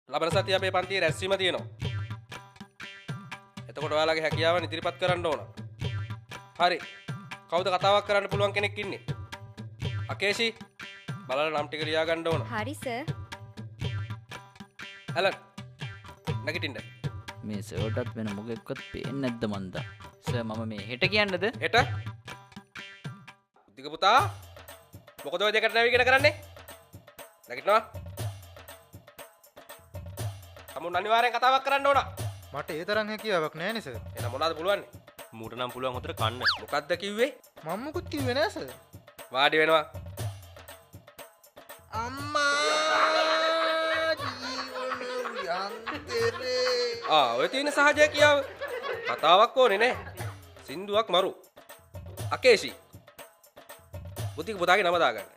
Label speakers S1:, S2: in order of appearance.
S1: ලබන සතියේ අපේ පන්තියේ රැස්වීම තියෙනවා. එතකොට ඔයාලගේ හැකියාවන් ඉදිරිපත් කරන්න ඕන. හරි. කවුද කතාවක් කරන්න පුළුවන් කෙනෙක් ඉන්නේ? අකේෂි බලලා නම් ටික ලියා ගන්න ඕන.
S2: හරි සර්.
S1: ඇලන් නැගිටින්න.
S3: මේ සර්ටත් වෙන මොකෙක්වත් පේන්නේ නැද්ද මන්දා? සර් මම මේ හෙට කියන්නද?
S1: හෙට? බුද්ධික පුතා මොකද ඔය දෙකට නැවිගෙන කරන්නේ? නැගිටිනවා. තමුන් අනිවාර්යෙන් කතාවක් කරන්න ඕන.
S4: මට ඒ තරම් හැකියාවක් නෑ නේ සර්.
S1: එහෙනම් මොනවද පුළුවන්?
S5: මූට නම් පුළුවන් හොඳට කන්න.
S1: මොකද්ද කිව්වේ?
S4: මම මොකුත් කිව්වේ නෑ සර්.
S1: වාඩි වෙනවා.
S4: අම්මා ජීවන යන්තරේ.
S1: ආ ඔය තියෙන සහජ හැකියාව. කතාවක් ඕනේ නෑ. සින්දුවක් මරු. අකේෂි. බුද්ධික පුතාගේ නම දාගන්න.